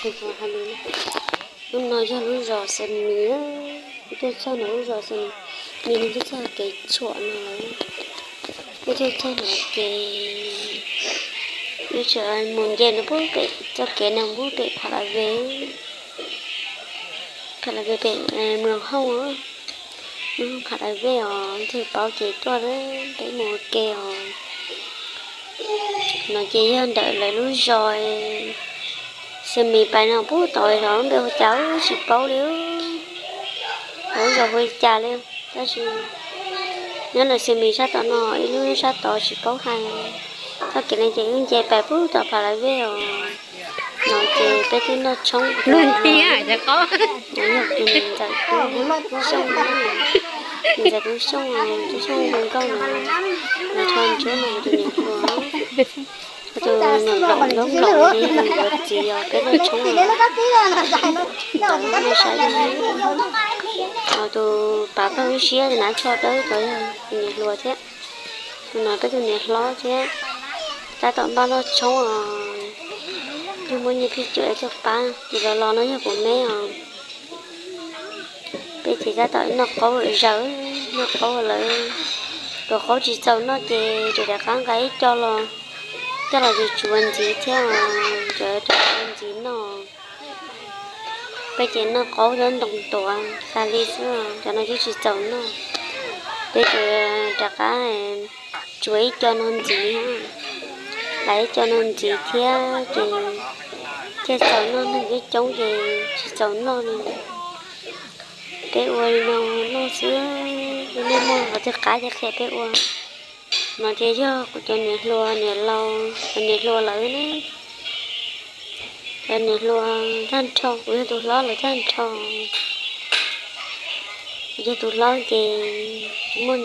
Lub no yog lub zos Xa Mis, peb tuaj txog ntawm lub zos Xa Mis, nws tuaj txog kev tshuam no lawm. Peb tuaj txog ntawm kev, peb tseem mus nce nws pub pem txoj kev no pub pem Pha La Ve, Pha La Ve pem Mloos Hauj, Pha La Ve os, twg paub ces tuaj peb mus ua ke os. No ces yog ntawm lawv lub zos Xa Mis pais no pub tod los lub npe hu cas tsis paub li, lub zos hu li cas li, tab sis nyob ntawm Xa Mis sab tod no ib lub sab tod tsis paub hais. Txoj kev no ces wb nce pais pub tom Pha La Ve os. No ces peb twb noj tshoob, no yog tus niam ntxawm Tub Xyooj, niam ntxawm Tub Xyooj, Tub Xyooj hu nkauj no, nws rho ntsuab no tus niam hluas, tus niam nplaum nplaum li nws yuav txiv os, peb noj tshoob os. Ntawm no saib, tus pav paj lub siab tus hnav tsho dawb tod yog tus niam hluas thiab. Tus no peb tus niam hlob thiab. Tab tom npaj noj tshoob os, twb muab nyiaj phij cuam coj pab. Ces los los no yog kuv me os. Peb ces tab tom noj qaub zaws, noj qaub lawm. Tus qaub tsis txaus noj ces tseem rov qab nqa ib co los, coj los tsuav ntxiv thiab os, rov qab ua ntxiv noj. Peb ces noj qaub cov ntoo tuav tas li xwb, cov no twb tsis txaus noj. Peb ces rov qab tsuav ib co no ntxiv, hlais ib co no ntxiv thiab ces thiaj txaus noj, neeg coob coob ces tsis txaus noj li. Peb ua li no noj xwb, nej muaj qhov twg qab ces qhia peb ua. No ces yog kuv cov niam hluas, niam laus, cov niam hluas lawv ne. Cov niam hluas tag nrho, kuv yog tus hlob lawv tag nrho. Kuv yog tus hlob ces muaj